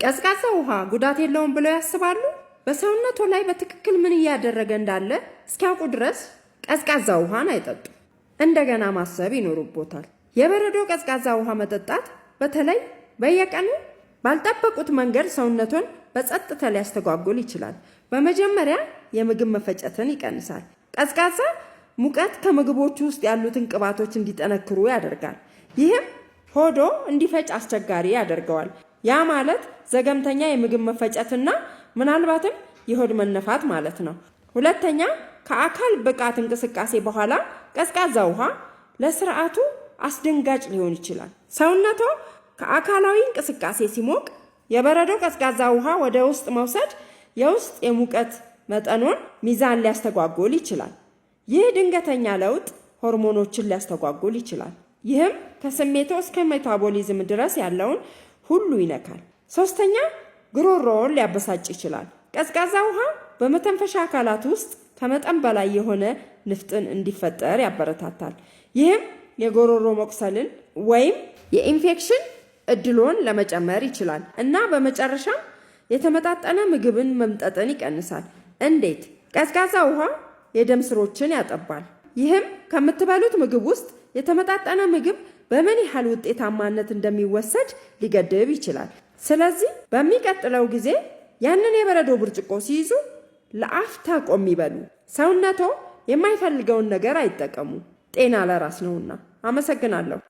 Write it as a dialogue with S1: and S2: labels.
S1: ቀዝቃዛ ውሃ ጉዳት የለውም ብለው ያስባሉ? በሰውነቱ ላይ በትክክል ምን እያደረገ እንዳለ እስኪያውቁ ድረስ ቀዝቃዛ ውሃን አይጠጡ። እንደገና ማሰብ ይኖርቦታል። የበረዶ ቀዝቃዛ ውሃ መጠጣት በተለይ በየቀኑ ባልጠበቁት መንገድ ሰውነቶን በጸጥታ ሊያስተጓጉል ይችላል። በመጀመሪያ የምግብ መፈጨትን ይቀንሳል። ቀዝቃዛ ሙቀት ከምግቦቹ ውስጥ ያሉትን ቅባቶች እንዲጠነክሩ ያደርጋል። ይህም ሆዶ እንዲፈጭ አስቸጋሪ ያደርገዋል። ያ ማለት ዘገምተኛ የምግብ መፈጨትና ምናልባትም የሆድ መነፋት ማለት ነው። ሁለተኛ፣ ከአካል ብቃት እንቅስቃሴ በኋላ ቀዝቃዛ ውሃ ለስርዓቱ አስደንጋጭ ሊሆን ይችላል። ሰውነቶ ከአካላዊ እንቅስቃሴ ሲሞቅ የበረዶ ቀዝቃዛ ውሃ ወደ ውስጥ መውሰድ የውስጥ የሙቀት መጠኑን ሚዛን ሊያስተጓጉል ይችላል። ይህ ድንገተኛ ለውጥ ሆርሞኖችን ሊያስተጓጉል ይችላል። ይህም ከስሜቶ እስከ ሜታቦሊዝም ድረስ ያለውን ሁሉ ይነካል። ሶስተኛ፣ ጉሮሮውን ሊያበሳጭ ይችላል። ቀዝቃዛ ውሃ በመተንፈሻ አካላት ውስጥ ከመጠን በላይ የሆነ ንፍጥን እንዲፈጠር ያበረታታል። ይህም የጎሮሮ መቁሰልን ወይም የኢንፌክሽን እድሎን ለመጨመር ይችላል እና በመጨረሻም የተመጣጠነ ምግብን መምጠጥን ይቀንሳል። እንዴት? ቀዝቃዛ ውሃ የደም ስሮችን ያጠባል። ይህም ከምትበሉት ምግብ ውስጥ የተመጣጠነ ምግብ በምን ያህል ውጤታማነት እንደሚወሰድ ሊገድብ ይችላል። ስለዚህ በሚቀጥለው ጊዜ ያንን የበረዶ ብርጭቆ ሲይዙ ለአፍታ ቆም ይበሉ። ሰውነቶ የማይፈልገውን ነገር አይጠቀሙ። ጤና ለራስ ነውና። አመሰግናለሁ።